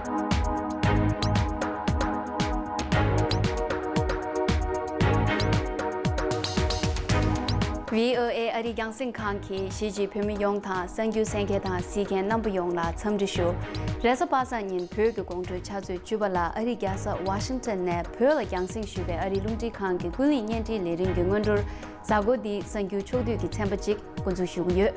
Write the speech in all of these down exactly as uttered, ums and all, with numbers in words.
བྷི་ཨོ་ཨེ་ཨ་རིའི་རྒྱང་སྲིང་ཁང་གིས་གཞིས་བྱེས་བོད་མི་ཡོངས་དང་གསར་འགྱུར་གསན་མཁན་དང་གཟིགས་མཁན་རྣམ་པ་ཡོངས་ལ་འཚམས་འདྲི་ཞུ། རེས་གཟའ་པ་སངས་ཉིན་བོད་ཀྱི་དགོང་དྲོའི་ཆུ་ཚོད་བཅུ་པ་ལ་ཨ་རིའི་རྒྱལ་ས་ཝ་ཤིང་ཊོན་ནས་བོད་ལ་རྒྱང་སྲིང་ཞུས་པའི་ཨ་རིའི་རླུང་འཕྲིན་ཁང་གི་ཀུན་གླེང་བརྙན་འཕྲིན་ལས་རིམ་གྱི་སྔོན་འགྲོར། གཟའ་འཁོར་འདིའི་གསར་འགྱུར་ཕྱོགས་བསྡུས་ཀྱི་ཚན་པ་གཅིག་འགོ་འཛུགས་ཞུ་གི་ཡོད།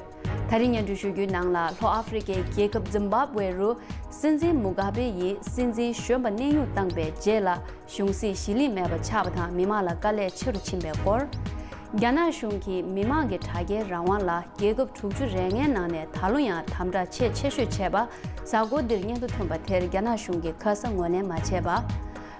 ད་རིང་སྙན་སྒྲོན་ཞུ་རྒྱུའི་ནང་ལ། ལྷོ་ཨ་ཧྥེ་རི་ཀའི་རྒྱལ་ཁབ་ཛིམ་བྷབ་ཝེ་རུ་སྲིད་འཛིན་མུ་གྷ་བེ་ཡིས་སྲིད་འཛིན་གཞོན་པ་གནས་དབྱུང་བཏང་པའི་རྗེས་ལ། གཞུང་སྲིད་གཞི་ལྷིང་མེད་པ་ཆགས་པ་དང་མི་མང་ལ་དཀའ་ལས་ཆེ་རུ་ཕྱིན་པའི་སྐོར། རྒྱ་ནག་གཞུང་གིས་མི་མང་གི་དྲ་རྒྱའི་རང་དབང་ལ་རྒྱལ་ཁབ་དྲུག་ཅུ་རེ་ལྔའི་ནང་ནས་ད་ལོ་ཡང་དམ་དྲག་ཆེས་ཆེ་ཤོས་བྱས་པ། གཟའ་འཁོར་འདིར་སྙན་ཐོ་ཐོན་པ་དེར་རྒྱ་ནག་གཞུང་གིས་ཁ་ས་ངོས་ལེན་མ་བྱས་པ།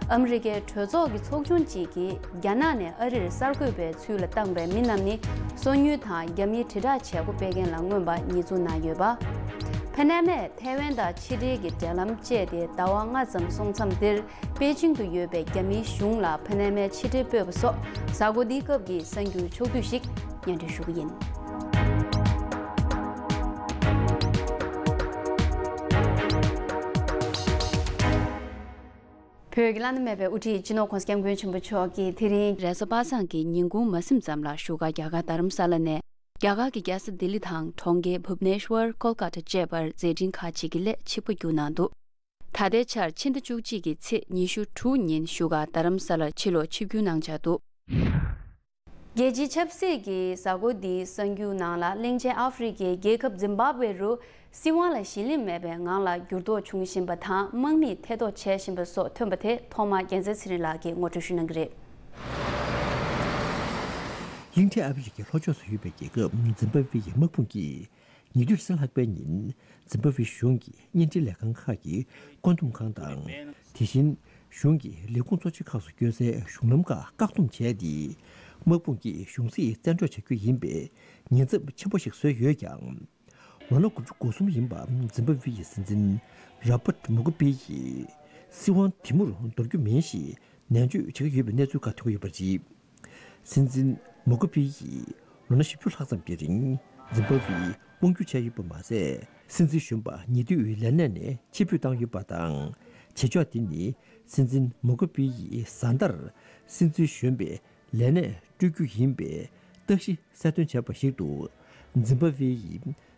ཨ་མི་རི་ཀའི་གྲོས་ཚོགས་ཀྱི་ཚོགས་ཆུང་གཅིག་གིས་རྒྱ་ནག་ནས་ཨ་རིར་གསར་འགོད་པའི་ཚུལ་ལ་བཏང་པའི་མི་རྣམས་ནི་སོ་ཉུལ་དང་རྒྱ་མིའི་དྲིལ་བསྒྲགས་བྱེད་སྒོ་སྤེལ་མཁན་ལ་མངོན་པ་ཉེས་འཛུགས་གནང་ཡོད་པ། ཕ་ནེ་མས་ཐའེ་ཝན་དང་ཕྱི་འབྲེལ་གྱི་འབྲེལ་ལམ་བཅད་དེ་ཟླ་བ་ལྔ་ཙམ་སོང་མཚམས་འདིར། པེ་ཅིང་དུ་ཡོད་པའི་རྒྱ་མིའི་གཞུང་ལ་ཕ་ནེ་མའི་ཕྱི་འབྲེལ་སྤོས་པ་སོགས་གཟའ་འཁོར་འདིའི་སྐབས་ཀྱི་གསར་འགྱུར་ཕྱོགས་བསྡུས་ཤིག་སྙན་སྒྲོན་ཞུ་གི་ཡིན། བོད་ཀྱི་བླ་ན་མེད་པའི་དབུ་ཁྲིད་སྤྱི་ནོར་༸གོང་ས་༸སྐྱབས་མགོན་ཆེན་པོ་མཆོག་གིས་དེ་རིང་རེས་གཟའ་པ་སངས་ཀྱི་ཉིན་གུང་མ་ཟིན་ཙམ་ལ་བཞུགས་སྒར་རྒྱ་གར་རྡ་རམ་ས་ལ་ནས། རྒྱ་གར་གྱི་རྒྱལ་ས་ལྡི་ལི་དང་གྲོང་ཁྱེར་བྷུབ་ནེ་ཤ་ཝར། ཀོལ་ཀ་ཏ་བཅས་པར་མཛད་འཕྲིན་ཁག་ཅིག་གི་སླད་ཆིབས་ཁ་བསྒྱུར་གནང་འདུག་ད་ལྟའི་ཆར་ཕྱི་ཟླ་བཅུ་གཅིག་གི་ཚེས་ཉི་ཤུ་དྲུག་ཉིན་བཞུགས་སྒར་རྡ་རམ་ས་ལར་ཕྱིར་ལོག་ཆིབས་བསྒྱུར་གནང་འཆར་འདུག་རྒྱལ་སྤྱིའི་ཆབ་སྲིད་ཀྱི་གཟའ་འཁོར་འདིའི་གསར་འགྱུར་ནང་ལ། གླིང་ཆེན་ཨ་ཧྥེ་རི་ཁའི་རྒྱལ་ཁབ་ཛིམ་བྷབ་ཝེ་རུ་སྲིད་དབང་ལ་གཞི་ལྷིང་མེད་པའི་ངང་ལ་འགྱུར་ལྡོག་འབྱུང་བཞིན་པ་དང་། དམག་མིས་ཐེ་གཏོགས་བྱེད་བཞིན་པ་སོགས་ཐོན་པ་དེ་ཐོག་མར་རྒྱལ་མཚན་ཚེ་རིང་ལགས་ཀྱིས་ངོ་སྤྲོད་ཞུ་གནང་གི་རེད། གླིང་ཕྲན་ཨ་ཧྥེ་རི་ཁའི་ལྷོ་ཕྱོགས་སུ་ཡོད་པའི་རྒྱལ་ཁབ་ཛིམ་བྷབ་ཝེ་ཡི་དམག་དཔུང་གིས། ཉེ་དུས་གཟའ་ལྷག་པའི་ཉིན་ཛིམ་བྷབ་ཝེ་གཞུང་གི་བརྙན་འཕྲིན་ལས་ཁང་ཁག་གི་བཀོད་འདོམས་ཁང་དང་། དེ་བཞིན་གཞུང་གི་ལས་ཁུངས་གཙོ་ཆེ་ཁག་ཏུ་བསྐྱོད་སའི་གཞུང་ལམ་ཁག་བཀག་སྡོམ་བྱས་ཏེ། དམག་དཔུང་གིས་གཞུང་སྲིད་བཙན་འཕྲོག་བྱ་རྒྱུ་ཡིན་པའི་ཉེན་ཚབས་ཆེན་པོ་ཞིག་བཟོས་ཡོད་ཀྱང་། ལོ་ན་དགུ་བཅུ་གོ་གསུམ་ཡིན་པ་ཛིམ་བྷབ་ཝེ་ཡི་སྲིད་འཛིན་རོ་བྷར་ཊི་མུ་གྷ་བེ་ཡིས་སྲིད་དབང་དེ་མུར་འདོར་རྒྱུ་མིན་ཞེས་ནན་བརྗོད་བྱེད་ཀྱི་ཡོད་པའི་གནས་ཚུལ་ཁག་ཐོན་གྱི་ཡོད་པ་རེད། སྲིད་འཛིན་མུ་གྷ་བེ་ཡིས་ལོ་ན་བཞི་བཅུ་ལྷག་ཙམ་གྱི་རིང་ཛིམ་བྷབ་ཝེ་དབང་བསྒྱུར་བྱས་ཡོད་པ་མ་ཟད། སྲིད་འཛིན་གཞོན་པ་ཉེ་དུས་ལས་གནས་ནས་ཕྱིར་འབུད་བཏང་ཡོད་པ་དང་། བྱེད་ཕྱོགས་དེ་ནི་སྲིད་འཛིན་མུ་གྷ་བེ་ཡིས་བཟའ་ཟླར་སྲིད་འཛིན་གཞོན་པའི་ལས་གནས་སྤྲོད་རྒྱུ་ཡིན་པའི་རྟགས་གཞི་གསལ་སྟོན་བྱས་པ་ཞིག་ཏུ། ཛིམ་བྷབ་ཝེ་ཡི་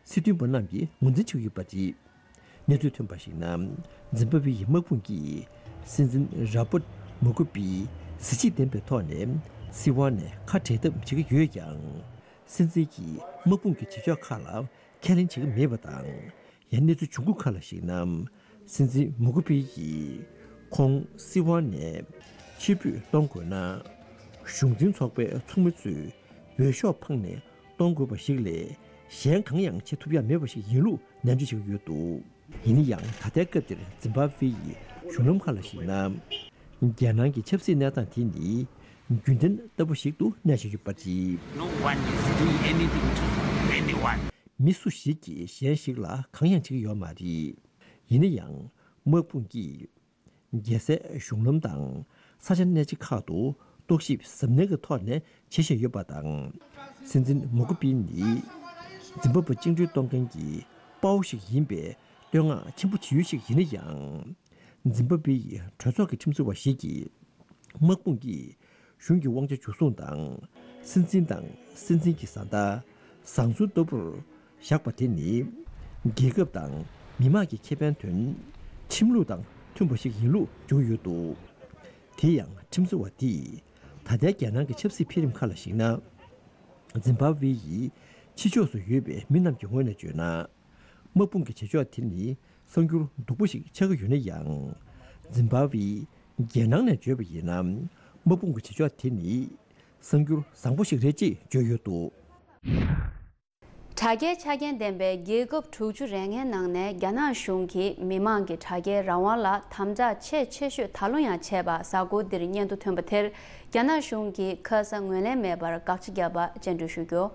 སྲིད་དོན་པ་རྣམས་ཀྱིས་ངོས་འཛིན་བྱེད་ཀྱི་ཡོད་པ་རེད། གནས་ཚུལ་ཐོན་པར་གཞིགས་ན། ཛིམ་བྷབ་ཝེ་ཡི་དམག་དཔུང་གིས་སྲིད་འཛིན་རོ་བྷར་ཊི་མུ་གྷ་བེ་ཡི་གཟི་བརྗིད་ལྡན་པའི་ཐོག་ནས་སྲིད་དབང་ནས་ཁ་བྲལ་ཐབས་བྱེད་ཀྱི་ཡོད་ཀྱང་། སྲིད་འཛིན་གྱིས་དམག་དཔུང་གི་བྱེད་ཕྱོགས་ཁག་ལ་ཁས་ལེན་བྱེད་ཀྱི་མེད་པ་དང་། ཡང་གནས་ཚུལ་བྱུང་ཁུངས་ཁག་ལ་གཞིགས་ན། སྲིད་འཛིན་མུ་གྷ་བེ་ཡིས་ཁོང་སྲིད་དབང་ནས་ཕྱིར་འབུད་གཏོང་དགོས་ན། གཞུང་འཛིན་ཚོགས་པའི་ཚོགས་མི་ཚོས་འོས་ཤོག་འཕངས་ནས་གཏོང་དགོས་པ་ཞིག་ལས་གཞན་གང་ཡང་བྱེད་ཐུབ་ཡ་མེད་པ་ཞིག་ཡིན་ལུགས་ནན་བརྗོད་བྱེད་ཀྱི་ཡོད་འདུག་ཡིན་ན་ཡང་། ད་ལྟའི་སྐབས་འདིར་ཛིམ་བྷབ་ཝེ་ཡི་གཞུང་ལམ་ཁག་ལ་གཞིགས་ན། རྒྱལ་ནང་གི་ཆབ་སྲིད་གནས་སྟངས་དེ་ནི་རྒྱུན་ལྡན་ལྟ་བུ་ཞིག་ཏུ་གནས་བཞིན་ཡོད་པ་རེད། No one is doing anything to anyone. མི་སུ་ཞིག་གིས་གཞན་ཞིག་ལ་གང་ཡང་བྱེད་ཀྱི་ཡོད་མ་རེད། ཡིན་ན་ཡང་། དམག་དཔུང་གིས་རྒྱལ་སའི་གཞུང་ལམ་དང་ས་ཆ་གནས་ཆེ་ཁག་ཏུ་རྟོག་ཞིབ་གཟབ་ནན་གྱི་ཐོག་ནས་བྱེད་བཞིན་ཡོད་པ་དང་། སྲིད་འཛིན་མུ་གྷ་བེ་ནི་ཛིམ་བྷབ་ཝེ་བཅིངས་འགྲོལ་གཏོང་མཁན་གྱི་དཔའ་བོ་ཞིག་ཡིན་པའི་བསྟོད་བསྔགས་ཆེན་པོ་བྱེད་ཡུལ་ཞིག་ཡིན་ན་ཡང་། ཛིམ་བྷབ་ཝེ་ཡི་གྲོས་ཚོགས་ཀྱི་ཁྲིམས་བཟོ་བ་ཞིག་གིས། དམག་དཔུང་གིས་གཞུང་གི་དབང་ཆ་འཇུ་བཟུང་དང་། སྲིད་འཛིན་དང་སྲིད་འཛིན་གྱི་བཟའ་ཟླ་བཟང་ཚུལ་ལྟ་བུར་བཞག་པ་དེ་ནི། རྒྱལ་ཁབ་དང་མི་དམངས་ཀྱི་ཁེ་ཕན་དོན། ཁྲིམས་ལུགས་དང་མཐུན་པ་ཞིག་ཡིན་ལུགས་བརྗོད་ཡོད་འདུག་དེ་ཡང་ཁྲིམས་བཟོ་བ་འདིས་ད་ལྟའི་རྒྱལ་ནང་གི་ཆབ་སྲིད་འཕེལ་རིམ་ཁག་ལ་གཞིགས་ན། ཛིམ་བྷབ་ཝེ་ཡི་ཕྱི་ཕྱོགས་སུ་ཡོད་པའི་མི་རྣམས་ཀྱི་ངོས་ནས་བརྗོད་ན། དམག་དཔུང་གི་བྱེད་ཕྱོགས་དེ་ནི་གསར་འགྱུར་སྡུག་པོ་ཞིག་ཆགས་ཀྱི་ཡོད་ན་ཡང་། ཛིམ་བྷབ་ཝེ་ཡི་རྒྱལ་ནང་ནས་བརྗོད་པ་ཡིན་ན། དམག་དཔུང་གི་བྱེད་ཕྱོགས་དེ་ནི་གསར་འགྱུར་བཟང་པོ་ཞིག་རེད་ཅེས་བརྗོད་ཡོད་འདུག་དྲ་རྒྱའི་ཆ་རྐྱེན་ལྡན་པའི་རྒྱལ་ཁབ་དྲུག་ཅུ་རེ་ལྔའི་ནང་ནས་རྒྱ་ནག་གཞུང་གིས་མི་མང་གི་དྲ་རྒྱའི་རང་དབང་ལ་དམ་དྲག་ཆེས་ཆེ་ཤོས་ད་ལོ་ཡང་བྱས་པ་གཟའ་འཁོར་འདིར་སྙན་ཐོ་ཐོན་པ་དེར། རྒྱ་ནག་གཞུང་གིས་ཁ་ས་ངོས་ལེན་མེད་པར་དགག་བྱ་བརྒྱབ་པ་སྙན་སྒྲོན་ཞུ་རྒྱུ།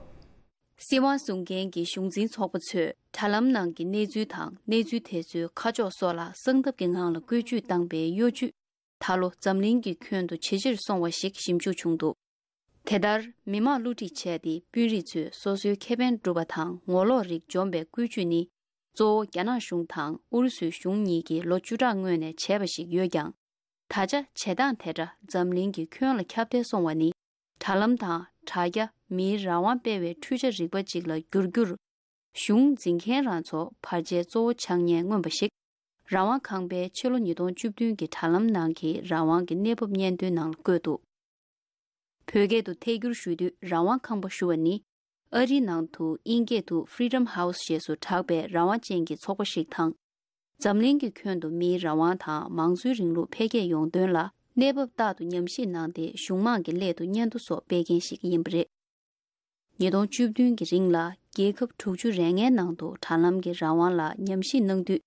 སྲིད་དབང་བཟུང་མཁན་གྱི་གཞུང་འཛིན་ཚོགས་པ་ཚོས་དྲ་ལམ་ནང་གི་གནས་ཚུལ་དང་། གནས་ཚུལ་དེ་ཚོའི་ཁ་ཕྱོགས་སོགས་ལ་གསང་ཐབས་ཀྱི་ངང་ལ་བཀོལ་སྤྱོད་བཏང་པའི་གཡོ་ཇུས། ད་ལོ་འཛམ་གླིང་གི་ཁྱོན་དུ་ཇེ་ཆེར་སོང་བ་ཞིག་ཞིབ་འཇུག་བྱུང་འདུག་དེ་ལྟར་མི་མང་བསླུ་བྲིད་བྱས་ཏེ། དཔོན་རིགས་ཚོས་སོ་སོའི་ཁེ་ཕན་སྒྲུབ་པ་དང་། ངོ་ལོག་རིགས་འཇོམས་པའི་བཀོལ་སྤྱོད་ནི། གཙོ་བོ་རྒྱ་ནག་གཞུང་དང་ཨུ་རུ་སུའི་གཞུང་གཉིས་ཀྱིས་ལོ་བཅུ་ཕྲག་སྔོན་ནས་བྱས་པ་ཞིག་ཡོད་ཀྱང་། ད་ཆ་བྱེད་སྟངས་དེ་འདྲ་འཛམ་གླིང་གི་ཁྱོན་ལ་ཁྱབ་གདལ་སོང་བ་ནི། དྲ་ལམ་དང་དྲ་རྒྱ་མིའི་རང་དབང་སྤེལ་བའི་འཕྲུལ་ཆ་རིག་པ་ཅིག་ལ་འགྱུར་རྒྱུར། གཞུང་འཛིན་མཁན་རང་ཚོ་བར་ཆད་གཙོ་བོ་ཆགས་ཉེན་མངོན་པ་ཞིག་རང་དབང་ཁང་པའི་ཕྱི་ལོ་ཉིས་སྟོང་བཅུ་བདུན་གྱི་དྲ་ལམ་ནང་གི་རང་དབང་གི་གནས་བབ་སྙན་ཐོའི་ནང་ལ་བཀོད་འདུག་བོད་སྐད་དུ་ཐད་སྒྱུར་ཞུ་དུས་རང་དབང་ཁང་པ་ཞུ་བ་ནི། ཨ་རིའི་ནང་དུ་དབྱིན་སྐད་དུ་Freedom House ཞེས་སུ་གྲགས་པའི་རང་དབང་ཅན་གྱི་ཚོགས་པ་ཞིག་དང་། འཛམ་གླིང་གི་ཁྱོན་དུ་མིའི་རང་དབང་དང་མང་གཙོའི་རིང་ལུགས་འཕེལ་རྒྱས་ཡོང་དོན་ལ་གནས་བབ་རྟག་ཏུ་ཉམས་ཞིབ་གནང་སྟེ་གཞུང་མང་གི་སླད་དུ་སྙན་ཐོ་སོགས་སྤེལ་མཁན་ཞིག་ཡིན་པ་རེད། ཉིས་སྟོང་བཅུ་བདུན་གྱི་རིང་ལ་རྒྱལ་ཁབ་དྲུག་ཅུ་རེ་ལྔའི་ནང་དུ་དྲ་ལམ་གྱི་རང་དབང་ལ་ཉམས་ཞིབ་གནང་དུས།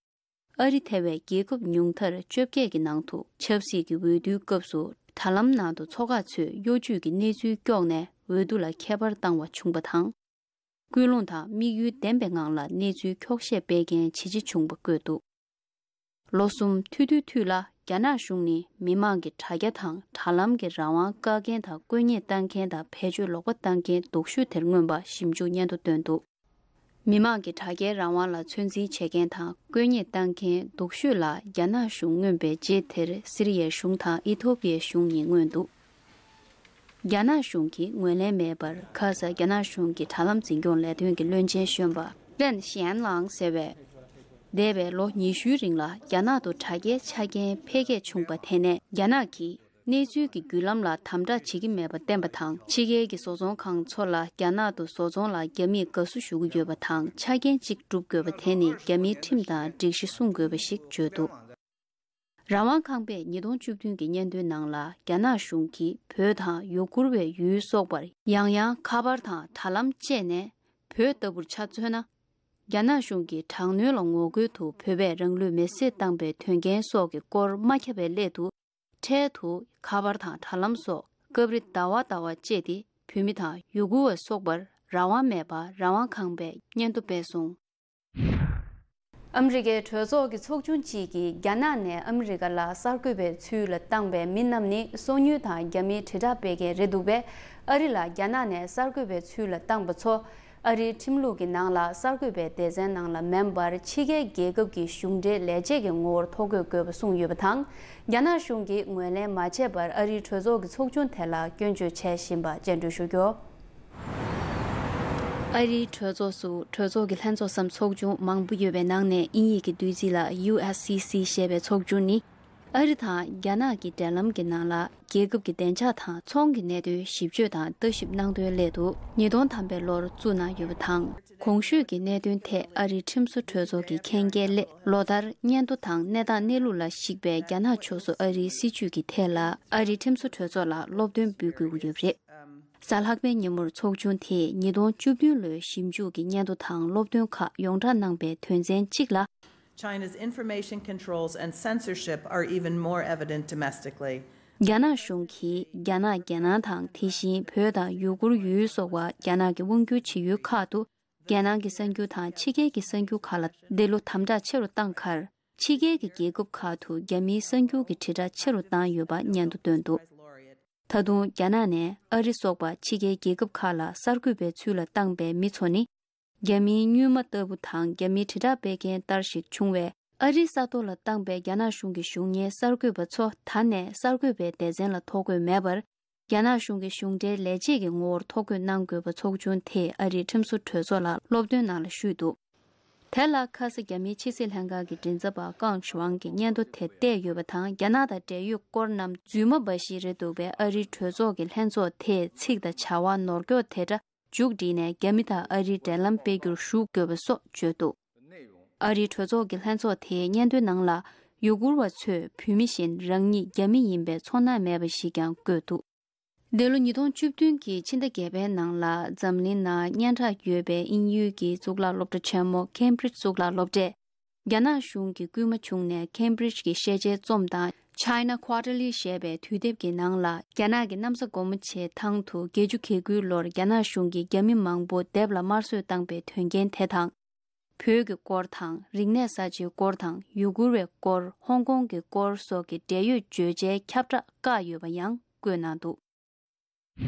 ཨ་རི་ཐེ་བའི་རྒྱལ་ཁབ་ཉུང་མཐར་བཅོ་བརྒྱད་ཀྱི་ནང་དུ་ཆབ་སྲིད་ཀྱི་འོས་བསྡུའི་སྐབས་སུ་དྲ་ལམ་ནང་དུ་ཚོགས་ཁག་ཚོས་གཡོ་ཇུས་ཀྱི་གནས་ཚུལ་བཀྱོགས་ནས་འོས་བསྡུ་ལ་ཁྱད་པར་བཏང་བ་བྱུང་པ་དང་། ཀུན་སློང་དང་དམིགས་ཡུལ་ལྡན་པའི་ངང་ལ་གནས་ཚུལ་འཁྱོག་བཤད་སྤེལ་མཁན་ཇེ་ཆེ་བྱུང་བ་བཀོད་འདུག་ལོ་གསུམ་ཐུང་ཐུང་ཐུང་ལ་རྒྱ་ནག་གཞུང་ནི་མི་མང་གི་དྲ་རྒྱ་དང་དྲ་ལམ་གྱི་རང་དབང་བཀག་མཁན་དང་དཀོན་གཉེར་བཏང་མཁན་དང་བེད་སྤྱོད་ལོག་པ་བཏང་མཁན་སྡུག་ཤོས་དེར་མངོན་པ་ཞིབ་འཇུག་སྙན་ཐོ་བཏོན་འདུག་མི་མང་གི་དྲ་རྒྱའི་རང་དབང་ལ་ཚོད་འཛིན་བྱེད་མཁན་དང་དཀོན་གཉེར་བཏང་མཁན་སྡུག་ཤོས་ལ་རྒྱ་ནག་གཞུང་མངོན་པའི་རྗེས་དེར་སི་རི་ཡའི་གཞུང་དང་ཨི་ཐོ་པི་ཡའི་གཞུང་གཉིས་མངོན་འདུག་རྒྱ་ནག་གཞུང་གིས་ངོས་ལེན་མེད་པར་ཁ་ས་རྒྱ་ནག་གཞུང་གི་དྲ་ལམ་འཛིན་སྐྱོང་ལས་དོན་གྱི་བློན་ཆེན་གཞོན་པ་ཀྲན་ཞན་ལང་ཟེར་བས། འདས་པའི་ལོ་ཉི་ཤུའི་རིང་ལ་རྒྱ་ནག་ཏུ་དྲ་རྒྱའི་ཆ་རྐྱེན་འཕེལ་རྒྱས་བྱུང་པ་དེ་ནས་རྒྱ་ནག་གིས་གནས་ཚུལ་གྱི་བརྒྱུད་ལམ་ལ་དམ་དྲག་བྱེད་ཀྱི་མེད་པ་བསྟན་པ་དང་། ཕྱི་རྒྱལ་གྱི་བཟོ་ཚོང་ཁང་ཚོ་ལ་རྒྱ་ནག་ཏུ་བཟོ་ཚོང་ལ་རྒྱ་མིས་དགའ་བསུ་ཞུ་གི་ཡོད་པ་དང་། ཆ་རྐྱེན་གཅིག་སྒྲུབ་དགོས་པ་དེ་ནི་རྒྱ་མིའི་ཁྲིམས་དང་སྒྲིག་གཞི་སྲུང་དགོས་པ་ཞིག་བརྗོད་འདུག་རང་དབང་ཁང་པས་ཉིས་སྟོང་བཅུ་བདུན་གྱི་སྙན་ཐོའི་ནང་ལ། རྒྱ་ནག་གཞུང་གིས་བོད་དང་ཡུ་གུར་བའི་ཡུལ་སོགས་པར་ཡང་ཡང་ཁ་པར་དང་དྲ་ལམ་སྤྱད་ནས། བོད་ལྟ་བུར་ཆ་མཚོན་ན། རྒྱ་ནག་གཞུང་གིས་དྲག་གནོན་ལ་ངོ་རྒོལ་དུ་བོད་པས་རང་ལུས་མེར་སྲེག་བཏང་པའི་དོན་རྐྱེན་སོགས་ཀྱི་སྐོར་མ་ཁྱབ་པའི་སླད་དུ། འཕྲལ་དུ་ཁ་པར་དང་དྲ་ལམ་སོགས་སྐབས་རེ་ཟླ་བ་ཟླ་བ་སྤྱད་དེ། བོད་མི་དང་ཡུ་གུར་བ་སོགས་པར་རང་དབང་མེད་པར་རང་དབང་ཁང་པས་སྙན་ཐོ་སྤེལ་སོང་། ཨ་མི་རི་ཀའི་གྲོས་ཚོགས་ཀྱི་ཚོགས་ཆུང་གཅིག་གིས་རྒྱ་ནག་ནས་ཨ་མི་རི་ཀ་ལ་གསར་འགོད་པའི་ཚུལ་ལ་བཏང་པའི་མི་རྣམས་ནི་སོ་ཉུལ་དང་རྒྱ་མིའི་དྲིལ་བསྒྲགས་སྤེལ་མཁན་རེད་འདུག་པས། ཨ་རི་ལ་རྒྱ་ནག་ནས་གསར་འགོད་པའི་ཚུལ་ལ་བཏང་པ་ཚོ། ཨ་རིའི་ཁྲིམས་ལུགས་ཀྱི་ནང་ལ་གསར་འགོད་པའི་སྡེ་ཚན་ནང་ལ་མིན་པར། ཕྱི་རྒྱལ་རྒྱལ་ཁབ་ཀྱི་གཞུང་འབྲེལ་ལས་བྱེད་ཀྱི་ངོ་བོར་ཐོ་འགོད་དགོས་པ་གསུངས་ཡོད་པ་དང་། རྒྱ་ནག་གཞུང་གིས་ངོས་ལེན་མ་བྱས་པར། ཨ་རིའི་གྲོས་ཚོགས་ཀྱི་ཚོགས་ཆུང་དེ་ལ་སྐྱོན་བརྗོད་བྱས་བཞིན་པ་བཅར་འདྲི་ཞུ་རྒྱུ། ཨ་རིའི་གྲོས་ཚོགས་སུ་གྲོས་ཚོགས་ཀྱི་ལྷན་ཚོགས་སམ་ཚོགས་ཆུང་མང་པོ་ཡོད་པའི་ནང་ནས། དབྱིན་ཡིག་གི་བསྡུས་ཚིག་ལ་ཡུ་ཨེས་སི་སི་ཞེས་པའི་ཚོགས་ཆུང་ནི། ཨ་རི་དང་རྒྱ་ནག་གི་འབྲེལ་ལམ་གྱི་ནང་ལ། རྒྱལ་ཁབ་ཀྱི་བདེ་འཇགས་དང་ཚོང་གི་གནད་དོན་ཞིབ་དཔྱོད་དང་ལྟ་ཞིབ་གནང་དོན་སླད་དུ། ཉིས་སྟོང་ཐམ་པའི་ལོར་བཙུགས་གནང་ཡོད་པ་དང་། གོང་ཞུས་ཀྱི་གནད་དོན་ཐད་ཨ་རིའི་ཁྲིམས་བཟོ་གྲོས་ཚོགས་ཀྱི་མཁྱེན་རྒྱའི་སླད། ལོ་ལྟར་སྙན་ཐོ་དང་གནས་སྟངས་གནས་ལུགས་ལ་གཞིགས་པའི་རྒྱ་ནག་ཕྱོགས་སུ་ཨ་རིའི་སྲིད་བྱུས་ཀྱི་ཐད་ལ། ཨ་རིའི་ཁྲིམས་བཟོ་གྲོས་ཚོགས་ལ་སློབ་སྟོན་འབུལ་དགོས་ཀྱི་ཡོད་པ་རེད། གཟའ་ལྷག་པའི་ཉིན་མོར་ཚོགས་ཆུང་དེས་ཉིས་སྟོང་བཅུ་བདུན་ལོའི་ཞིབ་འཇུག་གི་སྙན་ཐོ་དང་སློབ་སྟོན་ཁག་ཡོངས་བསྒྲགས་གནང་པའི་དོན་ཚན་གཅིག་ལ། China's information controls and censorship are even more evident domestically. རྒྱ་ནག་གཞུང་གིས་རྒྱ་ནག་རྒྱལ་ནང་དང་། དེ་བཞིན་བོད་དང་ཡུ་གུར་ཡུལ་སོགས་པ་རྒྱ་ནག་གིས་དབང་བསྒྱུར་བྱེད་ཡུལ་ཁག་ཏུ། རྒྱལ་ནང་གི་གསར་འགྱུར་དང་ཕྱི་རྒྱལ་གྱི་གསར་འགྱུར་ཁག་ལ་འདི་ལོ་དམ་དྲག་ཆེ་རུ་བཏང་ཁར། ཕྱི་རྒྱལ་གྱི་རྒྱལ་ཁབ་ཁག་ཏུ་རྒྱ་མིའི་གསར་འགྱུར་གྱི་དྲིལ་བསྒྲགས་ཆེ་རུ་བཏང་ཡོད་པ་སྙན་ཐོ་བཏོན་འདུག་ད་དུང་རྒྱ་ནག་ནས་ཨ་རི་སོགས་པ་ཕྱི་རྒྱལ་རྒྱལ་ཁབ་ཁག་ལ་གསར་འགོད་པའི་ཚུལ་ལ་བཏང་པའི་མི་ཚོ་ནི། རྒྱ་མིའི་སྨྱུག་མ་ལྟ་བུ་དང་། རྒྱ་མིའི་དྲིལ་བསྒྲགས་སྤེལ་མཁན་ལྟར་ཞིག་བྱུང་བས། ཨ་རིའི་ས་ཐོག་ལ་བཏང་པའི་རྒྱ་ནག་གཞུང་གི་གཞུང་གཉེར་གསར་འགོད་པ་ཚོ་ད་ནས་གསར་འགོད་པའི་སྡེ་ཚན་ལ་ཐོ་འགོད་མེད་པར། རྒྱ་ནག་གཞུང་གི་གཞུང་འབྲེལ་ལས་བྱེད་ཀྱི་ངོ་བོར་ཐོ་འགོད་གནང་དགོས་པ་ཚོགས་ཆུང་དེས་ཨ་རིའི་ཁྲིམས་བཟོ་གྲོས་ཚོགས་ལ་སློབ་སྟོན་ནང་ལ་ཞུས་འདུག་དེ་ལ་ཁ་ས་རྒྱ་མིའི་ཕྱི་སྲིད་ལྷན་ཁང་གི་མགྲིན་ཚབ་པ་ཀང་ཞུའང་གིས་སྙན་ཐོ་དེ་བལྟས་ཡོད་པ་དང་། རྒྱ་ནག་དང་འབྲེལ་ཡོད་སྐོར་རྣམས་རྫུན་མ་འབའ་ཞིག་རེད་འདུག་པས། ཨ་རིའི་གྲོས་ཚོགས་ཀྱི་ལྷན་ཚོགས་དེས་ཚིག་དང་བྱ་བ་ནོར་འཁྱོག་དེ་འདྲ་མཇུག་བསྒྲིལ་ནས། རྒྱ་མི་དང་ཨ་རིའི་འབྲེལ་ལམ་སྤེལ་རྒྱུར་ཞུགས་དགོས་པ་སོགས་བརྗོད་འདུག་ཨ་རིའི་གྲོས་ཚོགས་ཀྱི་ལྷན་ཚོགས་དེའི་སྙན་ཐོའི་ནང་ལ། ཡུ་གུར་བ་ཚོས་བོད་མི་བཞིན་རང་ཉིད་རྒྱ་མི་ཡིན་པའི་ཚོར་སྣང་མེད་པ་ཞིག་ཀྱང་བཀོད་འདུག་འདི་ལོ་ཉིས་སྟོང་བཅུ་བདུན་གྱི་ཕྱི་ཟླ་བརྒྱད་པའི་ནང་ལ། འཛམ་གླིང་ནང་སྙན་གྲགས་ཡོད་པའི་དབྱིན་ཡུལ་གྱི་གཙུག་ལག་སློབ་གྲྭ་ཆེན་མོ་ཁེམ་བྷྲིཇ་གཙུག་ལག་སློབ་གྲས། རྒྱ་ནག་གཞུང་གི་སྐུལ་མ་བྱུང་ནས། ཁེམ་བྷྲིཇ་གྱི་ཤེས་བྱའི་རྩོམ་དང་China Quarterly ཞེས་པའི་དུས་དེབ་ཀྱི་ནང་ལ། རྒྱ་ནག་གི་གནམ་ས་སྒོ་མོ་ཆེའི་ཐང་དུ་བརྒྱད་ཅུ་གྱ་དགུའི་ལོར་རྒྱ་ནག་གཞུང་གིས་རྒྱ་མི་མང་པོ་སྡེབ་ལ་དམར་གསོད་བཏང་པའི་དོན་རྐྱེན་དེ་དང་། བོད་ཀྱི་སྐོར་དང་། རིག་གནས་གསར་བརྗེའི་སྐོར་དང་། ཡུ་གུར་བའི་སྐོར། ཧོང་ཀོང་གི་སྐོར་སོགས་ཀྱི་འབྲེལ་ཡོད་བརྗོད་བྱའི་ཁྱབ་བསྒྲགས་བཀག་ཡོད་པ་ཡང་བཀོད་གནང་འདུག་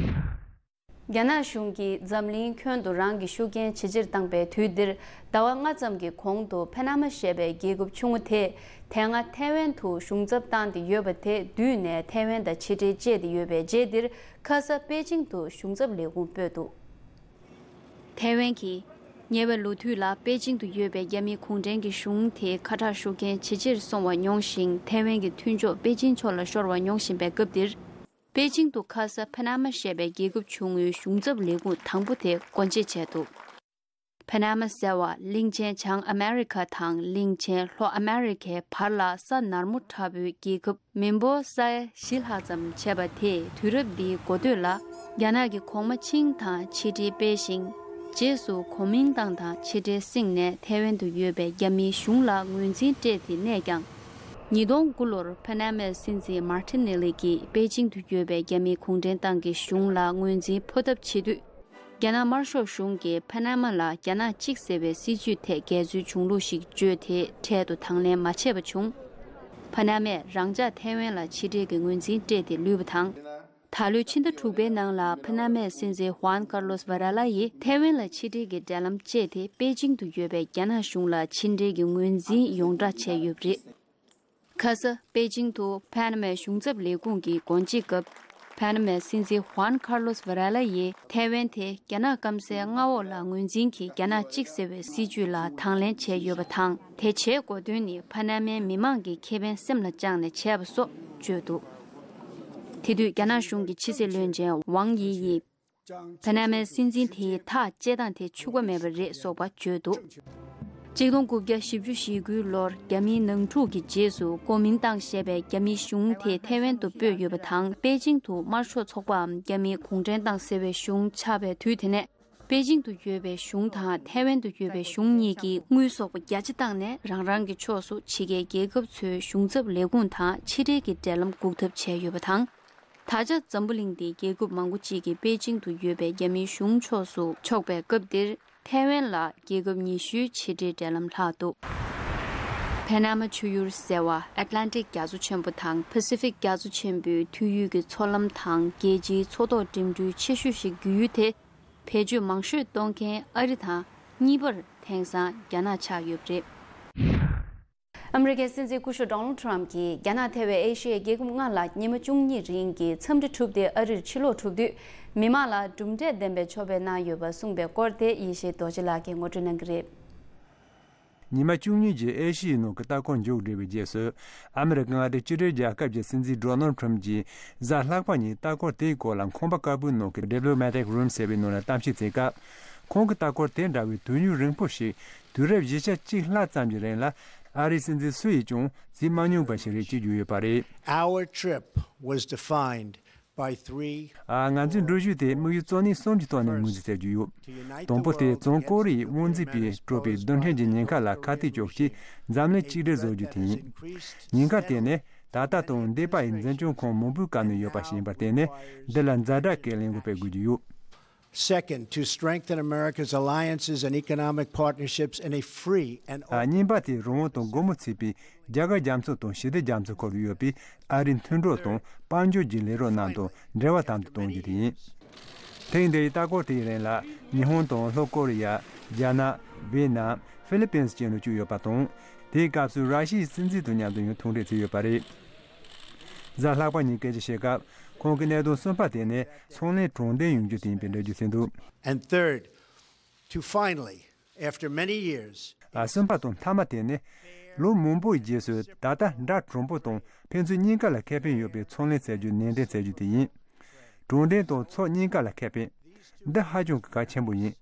རྒྱ་ནག་གཞུང་གིས་འཛམ་གླིང་ཁྱོན་དུ་རང་གི་ཤུགས་རྐྱེན་ཇེ་ཆེར་བཏང་པའི་དུས་འདིར། ཟླ་བ་ལྔ་ཙམ་གྱི་གོང་དུ་ཕ་ན་མ་ཞེས་པའི་རྒྱལ་ཁབ་ཆུང་ངུ་དེས་དེ་སྔ་ཐའེ་ཝན་དུ་གཞུང་ཚབ་བཏང་སྟེ་ཡོད་པ་དེ་བསྡུས་ནས་ཐའེ་ཝན་དང་ཕྱི་འབྲེལ་བཅད་དེ་ཡོད་པའི་རྗེས་འདིར། ཁ་ས་པེ་ཅིང་དུ་གཞུང་ཚབ་ལས་ཁུངས་སྤོས་འདུག་ཐའེ་ཝན་གྱིས་ཉེ་བའི་ལོ་དུས་ལ་པེ་ཅིང་དུ་ཡོད་པའི་རྒྱ་མིའི་གུང་ཁྲན་གྱི་གཞུང་དེའི་ཁ་བྲལ་ཤུགས་རྐྱེན་ཇེ་ཆེར་སོང་བ་མྱོང་ཞིང་། ཐའེ་ཝན་གྱི་མཐུན་ཕྱོགས་པེ་ཅིང་ཕྱོགས་ལ་ཤོར་བ་མྱོང་བཞིན་པའི་སྐབས་འདིར། པེ་ཅིང་དུ་ཁ་ས་ཕ་ན་མ་ཞེས་པའི་རྒྱལ་ཁབ་ཆུང་ངུའི་གཞུང་ཚབ་ལས་ཁུངས་དང་པོ་དེ་སྒོ་འབྱེད་བྱས་འདུག་ཕ་ན་མ་ཟེར་བ་གླིང་ཆེན་བྱང་ཨ་མེ་རི་ཁ་དང་གླིང་ཆེན་ལྷོ་ཨ་མེ་རི་ཁའི་བར་ལ་ས་ནར་མོ་ཕྲ་བོའི་རྒྱལ་ཁབ་མི་འབོར་ས་ཡ་བཞི་ལྷག་ཙམ་བྱས་པ་དེས་དུས་རབས་འདིའི་འགོ་སྟོད་ལ་རྒྱ་ནག་གི་གོང་མ་ཆིང་དང་ཕྱི་འབྲེལ་སྤེལ་ཞིང་། རྗེས་སུ་གོ་མིང་ཏང་དང་ཕྱི་འབྲེལ་བསྲིངས་ནས་ཐའེ་ཝན་དུ་ཡོད་པའི་རྒྱ་མིའི་གཞུང་ལ་ངོས་འཛིན་སྤྲད་དེ་གནས་ཀྱང་། ཉིས་སྟོང་དགུ་ལོར་ཕ་ན་མའི་སྲིད་འཛིན་མར་ཏི་ནེ་ལི་ཀྱིས་པེ་ཅིང་དུ་ཡོད་པའི་རྒྱ་མིའི་གུང་ཁྲན་ཏང་གི་གཞུང་ལ་ངོས་འཛིན་ཕོག་ཐབས་བྱེད་དུས། རྒྱ་ནག་དམར་ཤོག་གཞུང་གིས་ཕ་ན་མ་ལ་རྒྱ་ནག་གཅིག་ཟེར་བའི་སྲིད་ཇུས་ཐད་འགལ་འཛོལ་བྱུང་ལུགས་ཤིག་བརྗོད་དེ་འཕྲལ་དུ་དང་ལེན་མ་བྱས་པ་བྱུང་། ཕ་ན་མས་རང་འཇགས་ཐའེ་ཝན་ལ་ཕྱི་འབྲེལ་གྱི་ངོས་འཛིན་སྤྲད་དེ་ལུས་པ་དང་། ད་ལོའི་ཕྱི་ཟླ་དྲུག་པའི་ནང་ལ་ཕ་ན་མའི་སྲིད་འཛིན་ཧུའན་ཀར་ལོས་ཝ་ར་ལ་ཡིས་ཐའེ་ཝན་ལ་ཕྱི་འབྲེལ་གྱི་འབྲེལ་ལམ་བཅད་དེ་པེ་ཅིང་དུ་ཡོད་པའི་རྒྱ་ནག་གཞུང་ལ་ཕྱི་འབྲེལ་གྱི་ངོས་འཛིན་ཡོངས་བསྒྲགས་བྱས་ཡོད་པ་རེད། ཁ་ས་པེ་ཅིང་དུ་ཕ་ན་མའི་གཞུང་ཚབ་ལས་ཁུངས་ཀྱི་སྒོ་འབྱེད་སྐབས། ཕ་ན་མའི་སྲིད་འཛིན་ཧུའན་ཁར་ལོས་ཝ་ར་ལ་ཡིས་ཐའེ་ཝན་དེ་རྒྱ་ནག་སྐམ་སའི་མངའ་འོག་ལ་ངོས་འཛིན་གྱིས་རྒྱ་ནག་གཅིག་ཟེར་བའི་སྲིད་ཇུས་ལ་དང་ལེན་བྱས་ཡོད་པ་དང་། དེ་བྱེད་དགོས་དོན་ནི་ཕ་ན་མའི་མི་མང་གི་ཁེ་ཕན་སེམས་ལ་བཅངས་ནས་བྱས་པ་སོགས་བརྗོད་འདུག་དེ་དུས་རྒྱ་ནག་གཞུང་གི་ཕྱི་སྲིད་བློན་ཆེན་ཝང་ཡི་ཡིས། ཕ་ན་མའི་སྲིད་འཛིན་དེའི་ཐག་བཅད་སྟངས་དེ་འཕྱུགས་པ་མེད་པ་རེད་སོགས་པ་བརྗོད་འདུག་གཅིག་སྟོང་དགུ་བརྒྱ་བཞི་བཅུ་ཞེ་དགུའི་ལོར་རྒྱ་མིའི་ནང་འཁྲུག་གི་རྗེས་སུ་ཀོ་མིན་ཏང་ཞེས་པའི་རྒྱ་མིའི་གཞུང་དེ་ཐའེ་ཝན་དུ་སྤོས་ཡོད་པ་དང་། པེ་ཅིང་དུ་དམར་ཤོག་ཚོགས་པའམ་རྒྱ་མིའི་གུང་ཁྲན་ཏང་ཟེར་བའི་གཞུང་ཆགས་པའི་དུས་དེ་ནས། པེ་ཅིང་དུ་ཡོད་པའི་གཞུང་དང་ཐའེ་ཝན་དུ་ཡོད་པའི་གཞུང་གཉིས་ཀྱིས་དངུལ་གསོག་པ་རྒྱ་ཆེ་བཏང་ནས་རང་རང་གི་ཕྱོགས་སུ་ཕྱི་རྒྱལ་རྒྱལ་ཁབ་ཚོའི་གཞུང་ཚབ་ལས་ཁུངས་དང་ཕྱི་འབྲེལ་གྱི་འབྲེལ་ལམ་འགུག་ཐབས་བྱས་ཡོད་པ་དང་། ད་ཆ་འཛམ་བུ་གླིང་འདིའི་རྒྱལ་ཁབ་མང་པོ་གཅིག་གིས་པེ་ཅིང་དུ་ཡོད་པའི་རྒྱ་མིའི་གཞུང་ཕྱོགས་སུ་ཕྱོགས་པའི་སྐབས་འདིར། ཐའེ་ཝན་ལ་རྒྱལ་ཁབ་ཉི་ཤུའི་ཕྱི་འབྲེལ་འབྲེལ་ལམ་ལྷག་འདུག་ཕ་ན་མ་ཆུ་ཡུར་ཟེར་བ་ཨེཊ་ལན་ཊིག་རྒྱ་མཚོ་ཆེན་པོ་དང་པ་སི་ཕིག་རྒྱ་མཚོ་ཆེན་པོའི་མཐུད་ཡུལ་གྱི་མཚོ་ལམ་དང་རྒྱལ་སྤྱིའི་མཚོ་ཐོག་འགྲིམ་འགྲུལ་ཆེ་ཤོས་ཤིག་རྒྱུ་ཡུལ་དེ། བེད་སྤྱོད་མང་ཤོས་གཏོང་མཁན་ཨ་རི་དང་གཉིས་པར་དེང་སང་རྒྱ་ནག་ཆགས་ཡོད་པ་རེད། ཨ་མི་རི་ཀའི་སྲིད་འཛིན་སྐུ་ཞབས་ཌོ་ནལ་ཌི་ཊརམ་གྱིས་རྒྱ་ནག་ཐེ་བའི་ཨེ་ཤི་ཡའི་རྒྱལ་ཁབ་ལྔ་ལ་ཉི་མ་བཅུ་གཉིས་རིང་གི་འཚམས་འདྲི་གྲུབ་སྟེ་ཨ་རིར་ཕྱིར་ལོག་གྲུབ་དུས། མི་མང་ལ་གྲུབ་འབྲས་ལྡན་པའི་མཆོད་པ་གནང་ཡོད་པ་གསུངས་པའི་སྐོར་དེ་ཡེ་ཤེས་རྡོ་རྗེ་ལགས་ཀྱིས་ངོ་སྤྲོད་གནང་གི་རེད། ཉི་མ་བཅུ་གཉིས་ཀྱི་ཨེ་ཤི་ཡའི་ནང་གི་ལྟ་སྐོར་མཇུག་བསྒྲིལ་བའི་རྗེས་སུ། ཨ་མི་རི་ཀ་མངའ་སྡེ་གཅིག་སྒྲིལ་རྒྱལ་ཁབ་ཀྱི་སྲིད་འཛིན་ཌོ་ནལ་ཌི་ཊརམ་གྱིས་གཟའ་ལྷག་པ་ཉིན་ལྟ་སྐོར་དེའི་སྐོར་ལ་ཁང་པ་དཀར་པོའི་ནང་གི་ཌི་པི་ལོ་མེ་ཊིག་རུམ་ཟེར་བའི་ནང་ལ་གཏམ་བཤད་བྱེད་སྐབས། ཁོང་གི་ལྟ་སྐོར་དེ་འདྲ་བའི་དུས་ཡུན་རིང་པོ་ཞིག་དུས་རབས་བཞི་ཆ་གཅིག་ལྷག་ཙམ་གྱི་རིང་ལ་ཨ་རིའི་སྲིད་འཛིན་སུ་ཡིས་ཀྱང་བྱེད་མ་མྱོང་པ་ཞིག་རེད་ཅེས་བརྗོད་ཡོད་པ་རེད། Our trip was defined by three ཨ། ང་ཚོའི་འགྲུལ་བཞུད་དེ་དམིགས་ཡུལ་གཙོ་གནད་གསུམ་གྱི་ཐོག་ནས་ངོས་འཛིན་བྱ་རྒྱུ་ཡོད། དང་པོ་དེ་བྱང་ཀོ་རི་ཡའི་དབང་འཛིན་པས་སྤྲོད་པའི་རྡུལ་ཕྲན་གྱི་ཉེན་ཁ་ལ་ཁ་གཏད་གཅོག་ཆེད་འཛམ་གླིང་གཅིག་སྒྲིལ་བཟོ་རྒྱུ་དེ་ཡིན། ཉེན་ཁ་དེ་ནི་ད་ལྟ་དང་འདས་པ་ཡི་འཛིན་སྐྱོང་ཁོངས་མང་པོའི་སྐབས་ནས་ཡོད་པ་ཞིག་ཡིན་པར་བརྟེན་ནས། འདི་ལ་ཛ་དྲག་གི་ལས་འགུལ་སྤེལ་དགོས་ཀྱི་ཡོད། Second, to strengthen America's alliances and economic partnerships in a free and ཨ། གཉིས་པ་དེ་རང་དབང་དང་སྒོ་མོ་ཚུད་པའི་རྒྱ་གར་རྒྱ་མཚོ་དང་ཞི་བདེ་རྒྱ་མཚོ་ཁོར་ཡོད་པའི་ཨ་རིའི་མཐུན་གྲོགས་དང་དཔལ་འབྱོར་གྱི་ལས་རོགས་རྣམས་དང་འབྲེལ་བ་དམ་དུ་གཏོང་རྒྱུ་དེ་ཡིན། ཐེངས་འདིའི་ལྟ་སྐོར་དེའི་རིང་ལ་ཉི་ཧོང་དང་ལྷོ་ཀོ་རི་ཡ། རྒྱ་ནག་བྷི་ཡེ་ནམ། ཧྥི་ལི་པིན་སི་བཅས་ནང་བཅུག་ཡོད་པ་དང་། དེའི་སྐབས་སུ་ར་ཤི་ཡའི་སྲིད་འཛིན་དང་མཉམ་དུ་ཡང་ཐུག་འཕྲད་བྱས་ཡོད་པ་རེད། གཟའ་ལྷག་པ་ཉིན་སྐད་ཆ་བཤད་སྐབས། ཁོང་གི་གནད་དོན་གསུམ་པ་དེ་ནི་ཚོང་ལས་དྲང་བདེན་ཡོང་རྒྱུ་དེ་ཡིན་པའི་འགྲེལ་བརྗོད་བྱས་འདུག And third, to finally, after many years, ཨ། གསུམ་པ་དང་མཐའ་མ་དེ་ནི། ལོ་མང་པོའི་རྗེས་སུ་ད་ལྟ་དགྲ་དྲང་པོ་དང་ཕན་ཚུན་གཉིས་ཀ་ལ་ཁེ་ཕན་ཡོད་པའི་ཚོང་ལས་བྱ་རྒྱུ་ནན་ཏན་བྱ་རྒྱུ་དེ་ཡིན། དྲང་བདེན་དང་ཚོགས་གཉིས་ཀ་ལ་ཁེ་ཕན། འདི་ཧ་ཅང་གི་གལ་ཆེན་པོ་ཡིན།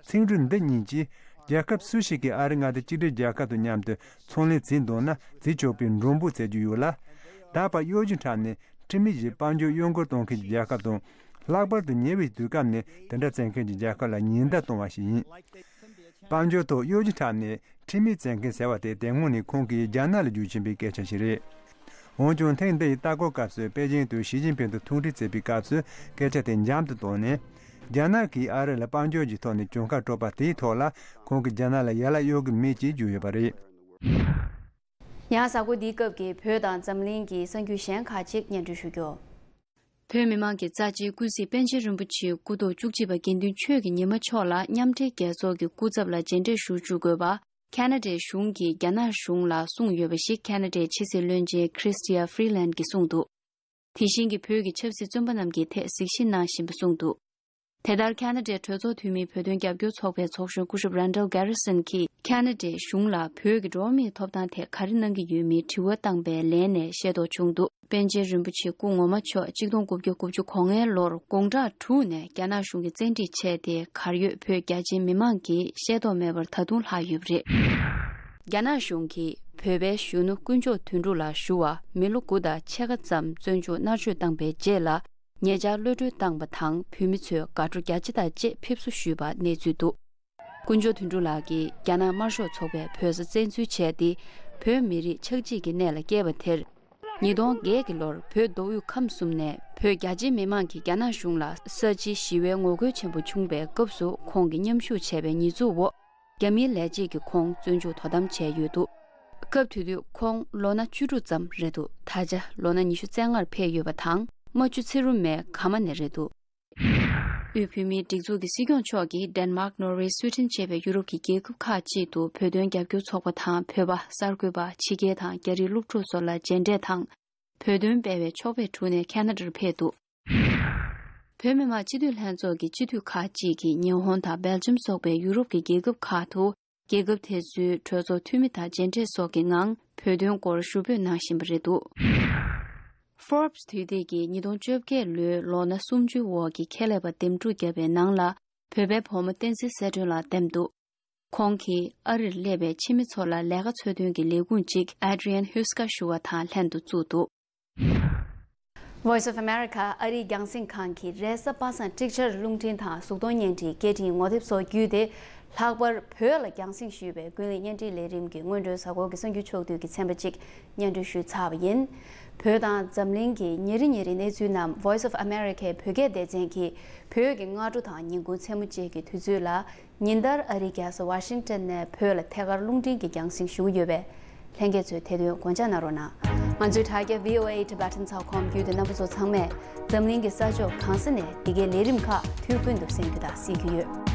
ཚིག་འབྲུ་འདི་གཉིས་ཀྱིས་རྒྱལ་ཁབ་སུ་ཞིག་གིས་ཨ་རི་མངའ་སྡེ་གཅིག་སྒྲིལ་རྒྱལ་ཁབ་དང་མཉམ་དུ་ཚོང་ལས་བྱེད་འདོད་ན་བྱེད་ཆོག་པའི་མགྲོན་པོ་བྱེད་རྒྱུ་ཡོད་ལ། ད་བར་གཡོ་སྒྱུ་འཁྲབ་ནས་ཁྲིམས་མེད་ཀྱི་དཔལ་འབྱོར་གཡོ་འགུལ་གཏོང་མཁན་གྱི་རྒྱལ་ཁབ་དང་། ལྷག་པར་དུ་ཉེ་བའི་དུས་སྐབས་ནས་དེ་འདྲ་བྱེད་མཁན་གྱི་རྒྱལ་ཁབ་ལ་ཉེན་བརྡ་གཏོང་བ་ཞིག་ཡིན། དཔལ་འབྱོར་ཐོག་གཡོ་སྒྱུ་འཁྲབ་ནས་ཁྲིམས་མེད་བྱེད་མཁན་ཟེར་བ་དེ་དེ་སྔོན་ནས་ཁོང་གིས་རྒྱ་ནག་ལ་རྒྱུ་བྱིན་པའི་སྐད་ཆ་ཞིག་རེད། འོན་ཀྱང་ཐེངས་འདིའི་ལྟ་སྐོར་སྐབས་སུ་པེ་ཅིང་དུ་ཞི་ཅིན་ཕིང་དང་ཐུག་འཕྲད་བྱེད་པའི་སྐབས་སུ་སྐད་ཆ་དེ་འཇམ་དུ་བཏང་ནས། རྒྱ་ནག་གིས་ཨ་རི་ལ་དཔལ་འབྱོར་གྱི་ཐོག་ནས་གྱོང་ཁ་སྤྲོད་པ་དེའི་ཐོག་ལ་ཁོང་གིས་རྒྱ་ནག་ལ་ཡ་ལན་གཡོལ་གྱི་མེད་ཅེས་བརྗོད་ཡོད་པ་རེད། ཡང་གཟའ་འཁོར་འདིའི་སྐབས་ཀྱི་བོད་དང་འཛམ་གླིང་གི་གསར་འགྱུར་གཞན་ཁག་ཅིག་སྙན་སྒྲོན་ཞུ་རྒྱུ། བོད་མི་མང་གི་རྩ་ཆེའི་སྐུ་གཟིགས་པཎ་ཆེན་རིན་པོ་ཆེའི་སྐུ་ཐོག་བཅུ་གཅིག་པ་དགེ་འདུན་ཆོས་ཀྱི་ཉི་མ་མཆོག་ལ་མཉམ་འབྲེལ་རྒྱལ་ཚོགས་ཀྱི་སྐུ་ཚབ་ལ་མཇལ་འཕྲད་ཞུ་བཅུག་དགོས་པ་ཁ་ན་ཌའི་གཞུང་གིས་རྒྱ་ནག་གཞུང་ལ་གསུངས་ཡོད་པ་ཞིག་ཁ་ན་ཌའི་ཕྱི་སྲིད་བློན་ཆེན་Chrystia Freeland་གྱིས་གསུངས་འདུག་དེ་བཞིན་གྱི་བོད་ཀྱི་ཆབ་སྲིད་བཙོན་པ་རྣམས་ཀྱི་ཐད་གཟིགས་ཞིབ་གནང་བཞིན་པ་གསུངས་འདུག་དེ་ལྟར་ཁ་ན་ཌའི་གྲོས་ཚོགས་འཐུས་མིའི་བོད་དོན་རྒྱབ་སྐྱོར་ཚོགས་པའི་ཚོགས་གཞོན་སྐུ་ཞབས་Randall Garrison་གྱིས་ཁ་ན་ཌའི་གཞུང་ལ་བོད་ཀྱི་འགྲོ་བ་མིའི་ཐོབ་ཐང་ཐད་ག་རེ་གནང་གི་ཡོད་མེད་དྲི་བ་བཏང་པའི་ལན་ནས་ཤེས་རྟོགས་བྱུང་འདུག་པཎ་ཆེན་རིན་པོ་ཆེ་སྐུ་ངོ་མ་མཆོག་གཅིག་སྟོང་དགུ་བརྒྱ་དགུ་བཅུ་གོ་ལྔའི་ལོར་དགུང་གྲངས་དྲུག་ནས་རྒྱ་ནག་གཞུང་གིས་བཙན་ཁྲིད་བྱས་ཏེ་གར་ཡོད་བོད་རྒྱ་ཆེའི་མི་མང་གིས་ཤེས་རྟོགས་མེད་པར་ད་དུང་ལྷག་ཡོད་པ་རེད། རྒྱ་ནག་གཞུང་གིས་བོད་པའི་གཞོན་ནུ་དཀོན་མཆོག་དོན་གྲུབ་ལགས་ཞུ་བ་མི་ལོ་དགུ་དང་ཕྱེད་ཀ་ཙམ་བཙོན་འཇུག་མནར་གཅོད་བཏང་པའི་རྗེས་ལ་ཉེ་ཆར་གློད་གྲོལ་བཏང་པ་དང་བོད་མི་ཚོས་དགའ་སྤྲོ་རྒྱ་ཆེ་དང་བཅས་ཕེབས་བསུ་ཞུས་པ་གནས་ཚུལ་འདུག་དཀོན་མཆོག་དོན་གྲུབ་ལགས་ཀྱིས་རྒྱ་ནག་དམར་ཤོག་ཚོགས་པས་བོད་ས་བཙན་འཛུལ་བྱས་ཏེ་བོད་མི་རིགས་ཆགས་འཇིག་གི་གནས་ལ་བསྐྱལ་བ་དེར། ཉིས་སྟོང་བརྒྱད་ཀྱི་ལོར་བོད་མདོ་དབུས་ཁམས་གསུམ་ནས་བོད་རྒྱ་ཆེའི་མི་མང་གིས་རྒྱ་ནག་གཞུང་ལ་ས་བྱི་ཞི་བའི་ངོ་རྒོལ་ཆེན་པོ་བྱུང་བའི་སྐབས་སུ་ཁོང་གིས་མཉམ་ཞུགས་བྱས་པའི་ཉེས་འཛུགས་འོག་རྒྱ་མིའི་ལས་བྱེད་ཀྱིས་ཁོང་བཙོན་འཇུག་དོ་དམ་བྱས་ཡོད་འདུག་སྐབས་དེ་དུས་ཁོང་ལོ་ན་བཅུ་དྲུག་ཙམ་རེད་འདུག་ད་ཆ་ལོ་ན་ཉི་ཤུ་རྩ་ལྔར་ཕེབས་ཡོད་པ་དང་རྨ་ཆུ་ཚེ་རུ་མའི་ག་མ་ནས་རེད་འདུག་དབུས་བོད་མིའི་སྒྲིག་འཛུགས་ཀྱི་སྲིད་སྐྱོང་མཆོག་གིས་ཌེན་མཱག་ནོར་ཝེ་སུའི་ཌེན་བཅས་པའི་ཡུ་རོབ་ཀྱི་རྒྱལ་ཁབ་ཁག་ཅིག་ཏུ་བོད་དོན་རྒྱབ་སྐྱོར་ཚོགས་པ་དང་བོད་པ་གསར་འགོད་པ་ཕྱི་རྒྱལ་དང་རྒྱ་རིགས་སློབ་ཕྲུག་སོགས་ལ་མཇལ་འཕྲད་དང་བོད་དོན་སྤེལ་བའི་ཕྱོགས་ཕེབས་དྲུག་ནས་ཁ་ན་ཌར་ཕེབས་འདུག་བོད་མི་མང་སྤྱི་འཐུས་ལྷན་ཚོགས་ཀྱི་སྤྱི་འཐུས་ཁག་ཅིག་གིས་ཉི་ཧོང་དང་སྦེལ་ཇམ་སོགས་པའི་ཡུ་རོབ་ཀྱི་རྒྱལ་ཁབ་ཁག་ཏུ་རྒྱལ་ཁབ་དེ་ཚོའི་གྲོས་ཚོགས་འཐུས་མི་དང་མཇལ་འཕྲད་སོགས་ཀྱི་ངང་བོད་དོན་སྐོར་ཞུ་འབོད་གནང་བཞིན་པ་རེད་འདུག Forbes་དུས་དེབ་ཀྱིས་ཉིས་སྟོང་བཅོ་བརྒྱད་ལོའི་ལོ་ན་སུམ་ཅུའི་འོག་གི་ཁྱད་ལས་པ་འདེམས་སྒྲུག་བརྒྱབ་པའི་ནང་ལ་བོད་པའི་བུ་མོ་བསྟན་འཛིན་གསལ་སྒྲོན་ལགས་འདེམས་འདུག་ཁོང་གིས་ཨ་རིར་སླེབས་པའི་ཕྱི་མི་ཚོ་ལ་ལས་ཀ་འཚོལ་དོན་གྱི་ལས་ཁུངས་གཅིག་Adrienne Huska་ཞུ་བ་དང་ལྷན་དུ་བཙུགས་འདུག Voice of America་ཨ་རིའི་རྒྱང་སྲིང་ཁང་གི་རེས་གཟའ་པ་སངས་ཀྲིག་ཆར་རླུང་འཕྲིན་དང་གཟུགས་མཐོང་བརྙན་འཕྲིན་སྐད་འཕྲིན་ངོ་དེབ་སོགས་བརྒྱུད་དེ་ལྷག་པར་བོད་ལ་རྒྱང་སྲིང་ཞུས་པའི་ཀུན་གླེང་བརྙན་འཕྲིན་ལས་རིམ་གྱི་སྔོན་འགྲོའི་གཟའ་འཁོར་གྱི་གསར་འགྱུར་ཕྱོགས་བསྡུས་ཀྱི་ཚན་པ་གཅིག་སྙན་སྒྲོན་ཞུས་ཚར་བ་ཡིན། བོད་དང་འཛམ་གླིང་གི་ཉིན་རེ་ཉིན་རེའི་གནས་ཚུལ་རྣམས་Voice of America་བོད་སྐད་སྡེ་ཚན་གྱིས་བོད་ཀྱི་སྔ་དྲོ་དང་ཉིན་གུང་མཚན་མོ་བཅས་ཀྱི་དུས་ཚོད་ལ་ཉིན་ལྟར་ཨ་རིའི་རྒྱལ་ས་ཝ་ཤིང་ཏོན་ནས་བོད་ལ་ཐད་ཀར་རླུང་འཕྲིན་གྱི་རྒྱང་སྲིང་ཞུ་གི་ཡོད་པས། ལྷན་རྒྱས་ཚོས་དེ་དོན་དགོངས་འཇགས་གནང་རོགས་གནང་། ང་ཚོའི་དྲ་རྒྱ་V O A Tibetan dot com་བརྒྱུད་དེ་རྣམ་པ་ཚོ་ཚང་མས་འཛམ་གླིང་གི་ས་ཕྱོགས་གང་ས་ནས་འདི་གའི་ལས་རིམ་ཁག་དུས་ཀུན་ཏུ་གསན་རྒྱུ་དང་གཟིགས་རྒྱུ་ཡོད།